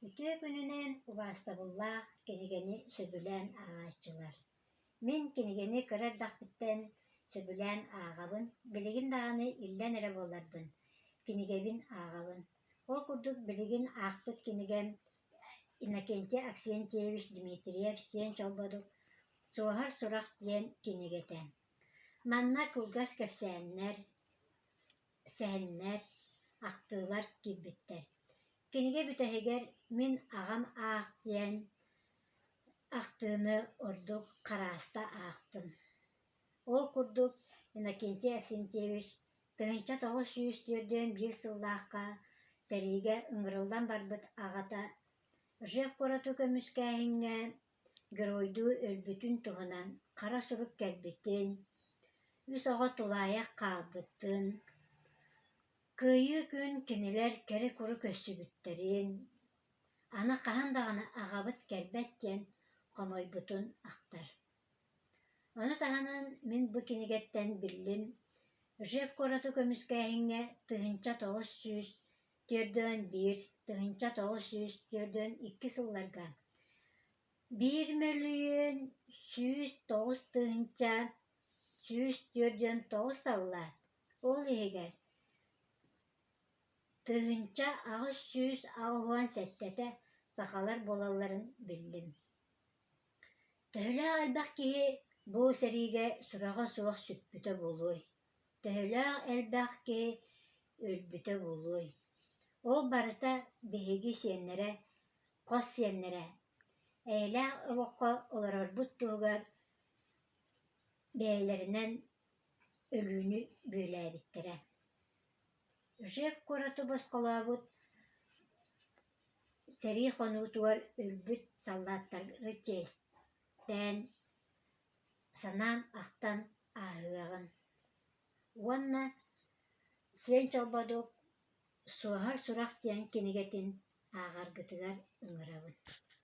Үтүө күнүнэн убаастабыллаах кинигэни сөбүлээн ааҕааччылар. Мин кинигэни кыра эрдэхпиттэн сөбүлээн ааҕабын, билигин даҕаны иллэҥ эрэ буолларбын, кинигэбин ааҕабын. Ол курдук билигин аахпыт кинигэм Иннокентий Аксентьевич Дмитриев Сиэн Чолбодук «Суоһар сурах» диэн кинигэтэ. Манна кылгас кэпсээннэр, сэһэннэр, ахтыылар киирбиттэр. Кинигэ бүтэһигэр «Мин аҕам аах» диэн ахтыыны ордук харааста аахтым. Ол курдук Иннокентий Аксентьевич 1941 сыллаахха сэриигэ ыҥырыллан барбыт аҕата Ржев куораты көмүскээһиҥҥэ геройдуу өлбүтүн туһунан хара сурук кэлбитин, үс оҕо тулаайах хаалбытын, Кыайыы күн кинилэр кэри-куру көрсүбүттэрин, аны хаһан даҕаны аҕабыт кэлбэт диэн хомойбутун ахтар. Ону таһынан мин бу кинигэттэн биллим Ржев куораты көмүскээһиҥҥэ 1941, 1942 сылларга 1 109 149 саллаат, ол иһигэр 1887-тэ сахалар буолалларын биллим. Төһөлөөх элбэх киһи бу сэриигэ сураҕа суох сүппүтэ буолуой? Төһөлөөх элбэх киһи өлбүтэ буолуой? Ол барыта биһиги сиэннэрэ, хос сиэннэрэ эйэлээх олоххо олорорбут туһугар бэйэлэринэн өлүүнү бүөлээбиттэрэ. Ржев куораты босхолообут сэрии хонуутугар өлбүт саллааттары чиэстээн, санаан-ахтан ааһыаҕын уонна Сиэн Чолбодук «Суоһар сурах» диэн кинигэтин ааҕаргытыгар ыҥырабын.